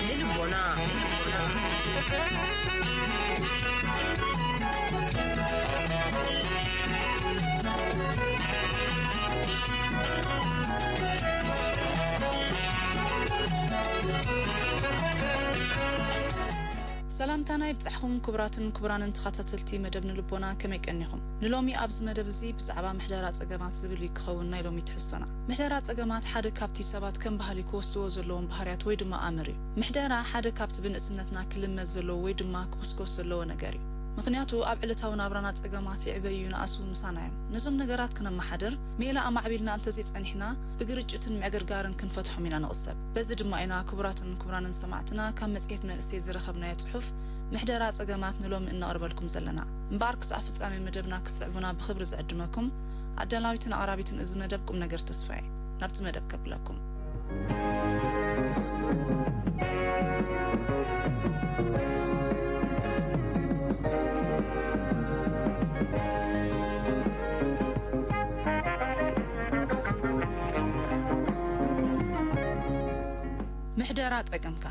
ንልቦና። ሰላምታና ይብጻሕኹም ክቡራትን ክቡራንን ተኸታተልቲ መደብ ንልቦና፣ ከመይ ቀኒኹም? ንሎሚ ኣብዚ መደብ እዚ ብዛዕባ ምሕደራ ጸገማት ዝብል እዩ ክኸውን ናይ ሎሚ ትሕዝቶና። ምሕደራ ጸገማት ሓደ ካብቲ ሰባት ከም ባህሊ ክወስድዎ ዘለዎም ባህርያት ወይ ድማ ኣምር እዩ። ምሕደራ ሓደ ካብቲ ብንእስነትና ክልመድ ዘለዎ ወይ ድማ ክኹስኮስ ዘለዎ ነገር እዩ። ምኽንያቱ ኣብ ዕለታዊ ናብራና ጸገማት ይዕበዩ ይንኣሱ ምሳና እዮም። ነዞም ነገራት ክነመሓድር ሜላ ኣማዕቢልና እንተዘይጸኒሕና ብግርጭትን ምዕግርጋርን ክንፈትሖም ኢና ንቕሰብ። በዚ ድማ ኢና ክቡራትን ክቡራንን ሰማዕትና ካብ መጽሔት መንእሰይ ዝረኸብናዮ ጽሑፍ ምሕደራ ጸገማት ንሎሚ እነቕርበልኩም ዘለና። እምበኣር ክሳብ ፍጻሜ መደብና ክትስዕቡና ብኽብሪ ዝዕድመኩም ኣዳላዊትን ኣቕራቢትን እዚ መደብ ቁም ነገር ተስፋየ። ናብቲ መደብ ከብለኩም። ምሕደራ ጸገምካ።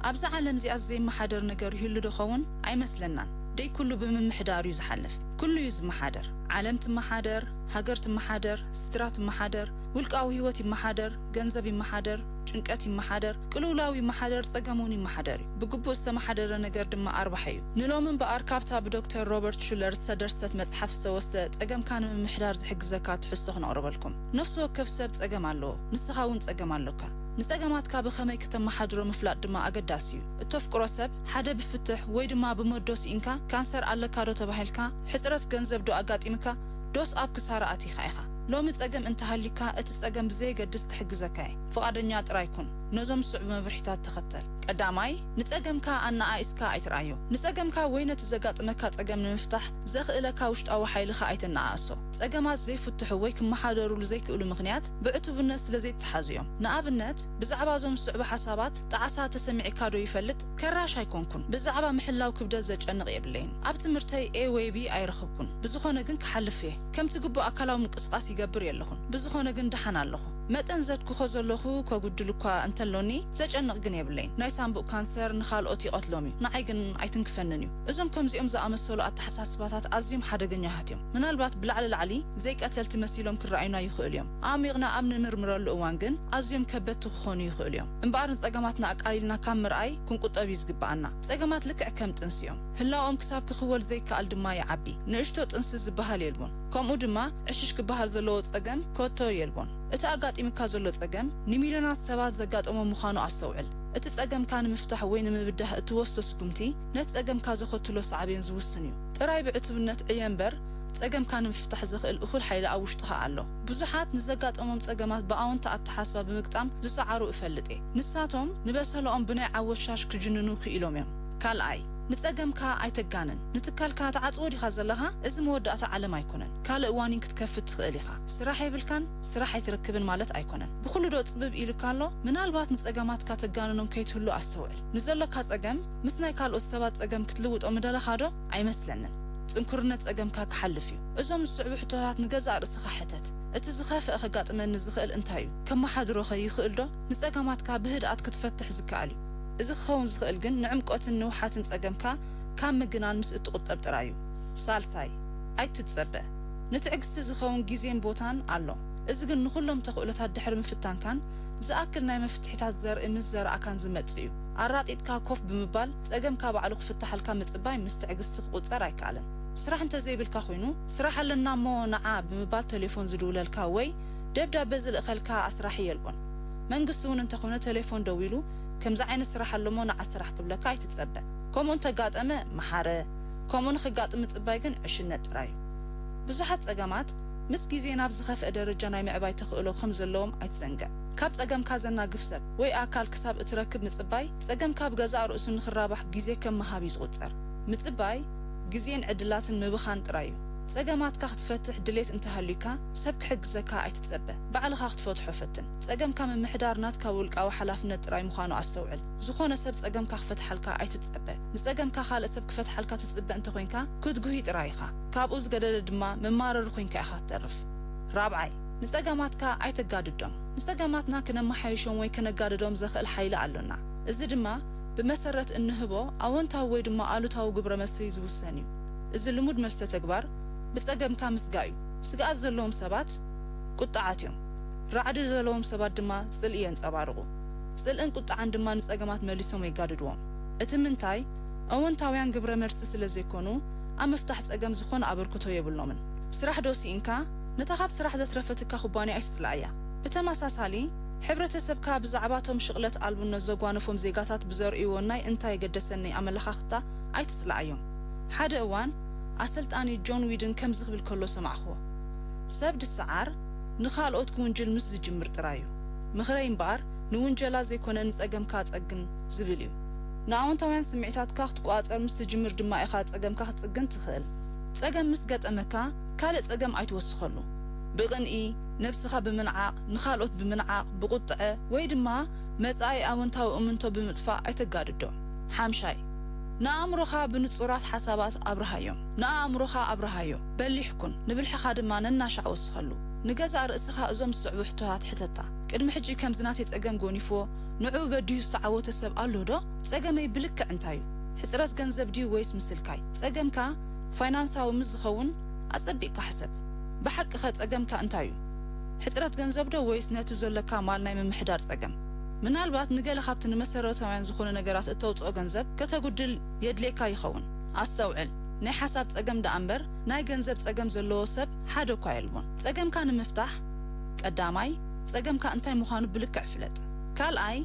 ኣብዛ ዓለም እዚኣ ዘይመሓደር ነገር ይህሉ ዶ ኸውን? ኣይመስለናን። ደይ ኩሉ ብምምሕዳር እዩ ዝሓልፍ። ኩሉ እዩ ዝመሓደር። ዓለም ትመሓደር፣ ሃገር ትመሓደር፣ ስድራ ትመሓደር፣ ውልቃዊ ህይወት ይመሓደር፣ ገንዘብ ይመሓደር፣ ጭንቀት ይመሓደር፣ ቅልውላው ይመሓደር፣ ጸገም እውን ይመሓደር እዩ። ብግቡእ ዝተመሓደረ ነገር ድማ ኣርባሒ እዩ። ንሎሚ እምበኣር ካብታ ብዶክተር ሮበርት ሹለር ዝተደርሰት መጽሓፍ ዝተወስደ ጸገምካ ንምምሕዳር ዝሕግዘካ ትሕዝቶ ክነቕርበልኩም። ነፍሲ ወከፍ ሰብ ጸገም ኣለዎ። ንስኻ እውን ጸገም ኣሎካ። ንጸገማትካ ብኸመይ ከተመሓድሮ ምፍላጥ ድማ ኣገዳሲ እዩ። እተፍቅሮ ሰብ ሓደ ብፍትሕ ወይ ድማ ብመዶ ስኢንካ ካንሰር ኣለካ ዶ ተባሂልካ፣ ሕጽረት ገንዘብ ዶ ኣጋጢምካ፣ ዶስ ኣብ ክሳራ ኣቲኻ ኢኻ? ሎሚ ጸገም እንተሃልዩካ፣ እቲ ጸገም ብዘየገድስ ክሕግዘካ እየ። ፍቓደኛ ጥራይ ኩን። ነዞም ዝስዕቡ መብርሂታት ተኸተል። ቀዳማይ፣ ንጸገምካ ኣነኣኢስካ ኣይትርኣዮ። ንጸገምካ ወይ ነቲ ዘጋጥመካ ጸገም ንምፍታሕ ዘኽእለካ ውሽጣዊ ሓይልኻ ኣይተነኣእሶ። ጸገማት ዘይፍትሑ ወይ ክመሓደሩሉ ዘይክእሉ ምኽንያት ብዕቱብነት ስለ ዘይተሓዙ እዮም። ንኣብነት፣ ብዛዕባ እዞም ዝስዕቡ ሓሳባት ጣዕሳ ተሰሚዕካ ዶ ይፈልጥ? ከራሽ ኣይኮንኩን። ብዛዕባ ምሕላው ክብደት ዘጨንቕ የብለይን። ኣብ ትምህርተይ ኤ ወይ ቢ ኣይረኸብኩን። ብዝኾነ ግን ክሓልፍ እየ። ከምቲ ግቡእ ኣካላዊ ምንቅስቓስ ይገብር የለኹን። ብዝኾነ ግን ደሓን ኣለኹ። መጠን ዘትኩኾ ዘለኹ ከጉድል እኳ እንተሎኒ፣ ዘጨንቕ ግን የብለይን። ናይ ሳንቡእ ካንሰር ንኻልኦት ይቐትሎም እዩ፣ ንዓይ ግን ኣይትንክፈንን እዩ። እዞም ከምዚኦም ዝኣመሰሉ ኣተሓሳስባታት ኣዝዮም ሓደገኛታት እዮም። ምናልባት ብላዕሊ ላዕሊ ዘይቀተልቲ መሲሎም ክረኣዩና ይኽእሉ እዮም። ኣዕሚቕና ኣብ ንምርምረሉ እዋን ግን ኣዝዮም ከበድቲ ክኾኑ ይኽእሉ እዮም። እምበኣር ንጸገማትና ኣቃሊልና ካብ ምርኣይ ክንቁጠብ እዩ ዝግብኣና። ጸገማት ልክዕ ከም ጥንሲ እዮም። ህላወኦም ክሳብ ክኽወል ዘይከኣል ድማ ይዓቢ። ንእሽቶ ጥንሲ ዝበሃል የልቦን። ከምኡ ድማ ዕሽሽ ክበሃል ዘለዎ ጸገም ከቶ የልቦን። እቲ ኣጋጢሙካ ዘሎ ጸገም ንሚልዮናት ሰባት ዘጋጠሞም ምዃኑ ኣስተውዕል። እቲ ጸገምካ ንምፍታሕ ወይ ንምብዳህ እትወስዶ ስጉምቲ ነቲ ጸገምካ ዘኸትሎ ሳዕቤን ዝውስን እዩ። ጥራይ ብዕቱብነት ዕየ እምበር፣ ጸገምካ ንምፍታሕ ዘኽእል እኹል ሓይሊ ኣብ ውሽጥኻ ኣሎ። ብዙሓት ንዘጋጠሞም ጸገማት ብኣወንታ ኣተሓስባ ብምግጣም ዝሰዓሩ እፈልጥ እየ። ንሳቶም ንበሰለኦም ብናይ ዓወት ሻሽ ክጅንኑ ክኢሎም እዮም። ካልኣይ፣ ንጸገምካ ኣይተጋንን። ንትካልካ ትዓጽዎ ዲኻ ዘለኻ? እዚ መወዳእታ ዓለም ኣይኮነን። ካልእ ዋኒን ክትከፍት ትኽእል ኢኻ። ስራሕ የብልካን፣ ስራሕ ኣይትረክብን ማለት ኣይኮነን። ብኹሉ ዶ ጽብብ ኢሉካ ኣሎ? ምናልባት ንጸገማትካ ተጋንኖም ከይትህሉ ኣስተውዕል። ንዘሎካ ጸገም ምስ ናይ ካልኦት ሰባት ጸገም ክትልውጦ ምደለኻ ዶ? ኣይመስለንን። ጽንኩርነት ጸገምካ ክሓልፍ እዩ። እዞም ዝስዕቡ ሕቶታት ንገዛእ ርእስኻ ሕተት። እቲ ዝኸፍአ ከጋጥመኒ ዝኽእል እንታይ እዩ? ከመሓድሮኸ ይኽእል ዶ? ንጸገማትካ ብህድኣት ክትፈትሕ ዝከኣል እዩ። እዚ ክኸውን ዝኽእል ግን ንዕምቆትን ንውሓትን ጸገምካ ካብ ምግናን ምስ እትቑጠብ ጥራይ እዩ። ሳልሳይ፣ ኣይትጸበ። ንትዕግስቲ ዝኸውን ግዜን ቦታን ኣሎ። እዚ ግን ንኹሎም ተኽእሎታት ድሕሪ ምፍታንካን ዝኣክል ናይ መፍትሒታት ዘርኢ ምስ ዘርኣካን ዝመጽእ እዩ። ኣራጢጥካ ኮፍ ብምባል ጸገምካ ባዕሉ ክፍታሓልካ ምጽባይ ምስ ትዕግስቲ ክቑጸር ኣይከኣልን። ስራሕ እንተዘይብልካ ኮይኑ፣ ስራሕ ኣለና እሞ ንዓ ብምባል ቴሌፎን ዝድውለልካ ወይ ደብዳበ ዝልእኸልካ ኣስራሒ የልቦን። መንግስቲ እውን እንተኾነ ቴሌፎን ደዊሉ ከምዚ ዓይነት ስራሕ ኣሎ እሞ ንዓ ስራሕ ክብለካ ኣይትጸበ። ከምኡ እንተጋጠመ መሓረ፣ ከምኡ ንኽጋጥም ምጽባይ ግን ዕሽነት ጥራይ እዩ። ብዙሓት ጸገማት ምስ ግዜ ናብ ዝኸፍአ ደረጃ ናይ ምዕባይ ተኽእሎ ከም ዘለዎም ኣይትዘንግዕ። ካብ ጸገምካ ዘናግፍ ሰብ ወይ ኣካል ክሳብ እትረክብ ምጽባይ፣ ጸገምካ ብገዛእ ርእሱ ንኽራባሕ ግዜ ከም ምሃብ እዩ ዝቑጸር። ምጽባይ ግዜን ዕድላትን ምብኻን ጥራይ እዩ። ጸገማትካ ክትፈትሕ ድሌት እንተሃልዩካ፣ ሰብ ክሕግዘካ ኣይትጸበ። ባዕልኻ ክትፈትሖ ፈትን። ጸገምካ ምምሕዳር ናትካ ውልቃዊ ሓላፍነት ጥራይ ምዃኑ ኣስተውዕል። ዝኾነ ሰብ ጸገምካ ክፈትሓልካ ኣይትጸበ። ንጸገምካ ካልእ ሰብ ክፈትሓልካ ትጽበ እንተኾይንካ፣ ክትጉሂ ጥራይ ኢኻ። ካብኡ ዝገደደ ድማ መማረሪ ኮይንካ ኢኻ ክትተርፍ። ራብዓይ፣ ንጸገማትካ ኣይተጋድዶም። ንጸገማትና ክነመሓይሾም ወይ ከነጋድዶም ዘኽእል ሓይሊ ኣሎና። እዚ ድማ ብመሰረት እንህቦ ኣወንታዊ ወይ ድማ ኣሉታዊ ግብረ መልሲ እዩ ዝውሰን እዩ። እዚ ልሙድ መልሰ ተግባር ብጸገምካ ምስጋእ እዩ። ስግኣት ዘለዎም ሰባት ቁጥዓት እዮም። ራዕዲ ዘለዎም ሰባት ድማ ጽልኢ የንጸባርቑ። ጽልእን ቁጥዓን ድማ ንጸገማት መሊሶም የጋድድዎም። እቲ ምንታይ ኣወንታውያን ግብረ መልሲ ስለ ዘይኮኑ ኣብ ምፍታሕ ጸገም ዝኾነ ኣበርክቶ የብሎምን። ስራሕ ዶ ስኢንካ ነታ ካብ ስራሕ ዘትረፈትካ ኩባንያ ኣይትጽላእያ። ብተመሳሳሊ ሕብረተሰብካ ብዛዕባ እቶም ሽቕለት ኣልቡነት ዘጓነፎም ዜጋታት ብዘርእይዎ ናይ እንታይ ገደሰኒ ኣመለኻኽታ ኣይትጽላኣዮም። ሓደ እዋን ኣሰልጣኒ ጆን ዊድን ከምዚ ክብል ከሎ ሰማዕክዎ። ሰብ ድሰዓር ንኻልኦት ክውንጅል ምስ ዝጅምር ጥራይ እዩ። ምኽረይ እምበኣር ንውንጀላ ዘይኮነ ንጸገምካ ጸግን ዝብል እዩ። ንኣወንታውያን ስምዒታትካ ክትቆጻጸር ምስ ትጅምር ድማ ኢኻ ጸገምካ ክትጽግን ትኽእል። ጸገም ምስ ገጠመካ ካልእ ጸገም ኣይትወስኸሉ። ብቕንኢ፣ ነብስኻ ብምንዓቕ፣ ንኻልኦት ብምንዓቕ፣ ብቑጥዐ ወይ ድማ መጻኢ ኣወንታዊ እምንቶ ብምጥፋእ ኣይተጋድዶ። ሓምሻይ፣ ንኣእምሮኻ ብንጹራት ሓሳባት ኣብርሃዮም። ንኣእምሮኻ ኣብርሃዮ፣ በሊሕ ኩን፣ ንብልሕኻ ድማ ነናሻዕ ወስኸሉ። ንገዛእ ርእስኻ እዞም ዝስዕቡ ሕቶታት ሕተታ። ቅድሚ ሕጂ ከምዚ ናተይ ጸገም ጎኒፍዎ፣ ንዕኡ በዲሁ ዝተዓወተ ሰብ ኣሎ ዶ? ጸገመይ ብልክዕ እንታይ እዩ? ሕጽረት ገንዘብ ድዩ ወይስ ምስልካይ? ጸገምካ ፋይናንሳዊ ምስ ዝኸውን ኣጸቢቕካ ሕሰብ። ብሓቂ ኸ ጸገምካ እንታይ እዩ? ሕጽረት ገንዘብ ዶ ወይስ ነቲ ዘሎካ ማል ናይ ምምሕዳር ጸገም? ምናልባት ንገለ ካብቲ ንመሰረታውያን ዝኾኑ ነገራት እተውጽኦ ገንዘብ ከተጉድል የድልየካ ይኸውን። ኣስተውዕል፣ ናይ ሓሳብ ጸገም ደኣ እምበር ናይ ገንዘብ ጸገም ዘለዎ ሰብ ሓደ እኳ የልቦን። ጸገምካ ንምፍታሕ ቀዳማይ ጸገምካ እንታይ ምዃኑ ብልክዕ ፍለጥ። ካልኣይ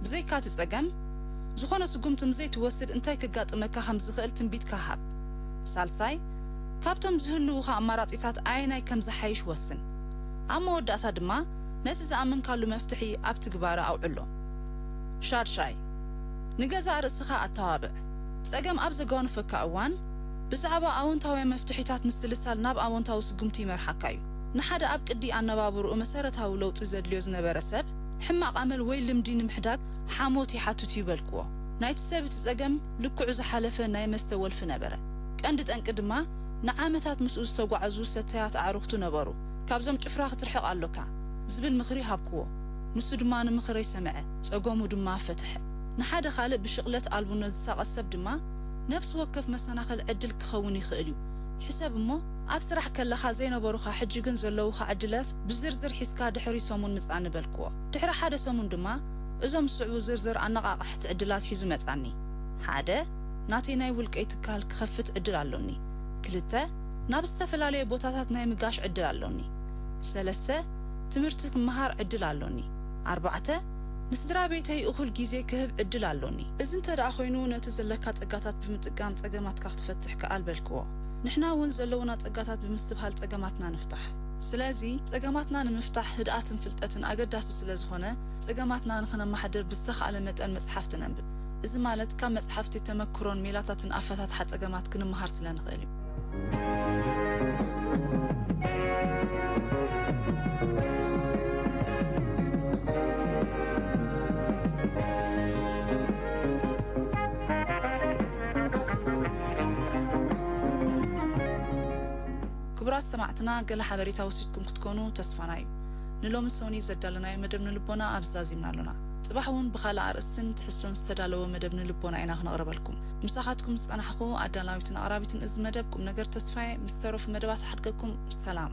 ብዘይካ እቲ ጸገም ዝኾነ ስጉምቲ ምስ ዘይትወስድ እንታይ ከጋጥመካ ከም ዝኽእል ትንቢትካ ሃብ። ሳልሳይ ካብቶም ዝህልዉኻ ኣማራጺታት ኣየናይ ከም ዝሓይሽ ወስን። ኣብ መወዳእታ ድማ ነቲ ዝኣመንካሉ መፍትሒ ኣብ ትግባረ ኣውዕሎ። ሻድሻይ ንገዛእ ርእስኻ ኣተባብዕ። ጸገም ኣብ ዘጓንፈካ እዋን ብዛዕባ ኣወንታውያን መፍትሒታት ምስልሳል ናብ ኣወንታዊ ስጉምቲ ይመርሓካ እዩ። ንሓደ ኣብ ቅዲ ኣነባብርኡ መሰረታዊ ለውጢ ዘድልዮ ዝነበረ ሰብ ሕማቕ ኣመል ወይ ልምዲ ንምሕዳግ ሓሞት ይሓትት እዩ በልክዎ። ናይቲ ሰብ እቲ ጸገም ልክዑ ዝሓለፈ ናይ መስተ ወልፊ ነበረ። ቀንዲ ጠንቂ ድማ ንዓመታት ምስኡ ዝተጓዕዙ ሰተያት ኣዕሩኽቱ ነበሩ። ካብዞም ጭፍራ ክትርሕቕ ኣሎካ ዝብል ምኽሪ ሃብክዎ። ንሱ ድማ ንምኽረይ ሰምዐ፣ ጸገሙ ድማ ፈትሐ። ንሓደ ካልእ ብሽቕለት ኣልቡነት ዝሳቐ ሰብ ድማ ነፍሲ ወከፍ መሰናኽል ዕድል ክኸውን ይኽእል እዩ። ሕሰብ እሞ፣ ኣብ ስራሕ ከለኻ ዘይነበሩኻ ሕጂ ግን ዘለዉኻ ዕድላት ብዝርዝር ሒዝካ ድሕሪ ሰሙን ምጻኒ በልክዎ። ድሕሪ ሓደ ሰሙን ድማ እዞም ዝስዕቡ ዝርዝር ኣነቓቓሕቲ ዕድላት ሒዙ መጻኒ። ሓደ፣ ናተይ ናይ ውልቀይ ትካል ክኸፍት ዕድል ኣሎኒ። ክልተ፣ ናብ ዝተፈላለየ ቦታታት ናይ ምጋሽ ዕድል ኣሎኒ። ሰለስተ፣ ትምህርቲ ክመሃር ዕድል ኣሎኒ። ኣርባዕተ፣ ንስድራ ቤተይ እኹል ግዜ ክህብ ዕድል ኣሎኒ። እዚ እንተ ደኣ ኾይኑ፣ ነቲ ዘለካ ጸጋታት ብምጥቃም ጸገማትካ ክትፈትሕ ከኣል በልክዎ። ንሕና እውን ዘለውና ጸጋታት ብምስትብሃል ጸገማትና ንፍታሕ። ስለዚ፣ ጸገማትና ንምፍታሕ ህድኣትን ፍልጠትን ኣገዳሲ ስለ ዝኾነ፣ ጸገማትና ንኽነመሓድር ብዝተኻእለ መጠን መጽሓፍቲ ነንብብ። እዚ ማለት፣ ካብ መጽሓፍቲ ተመክሮን ሜላታትን ኣፈታትሓ ጸገማት ክንመሃር ስለ ንኽእል እዩ። ክቡራት ሰማዕትና፣ ገለ ሓበሬታ ወሲድኩም ክትኮኑ ተስፋና እዩ። ንሎሚ ሰኑይ ዘዳለናዮ መደብ ንልቦና ኣብዚ ዛዚምና ኣሎና። ጽባሕ እውን ብኻልእ ኣርእስትን ትሕዝቶን ዝተዳለወ መደብ ንልቦና ኢና ክነቕርበልኩም። ምሳኻትኩም ዝጸናሕኹ ኣዳላዊትን ኣቕራቢትን እዚ መደብ ቁም ነገር ተስፋየ፣ ምስ ተረፉ መደባት ሓድገኩም ሰላም።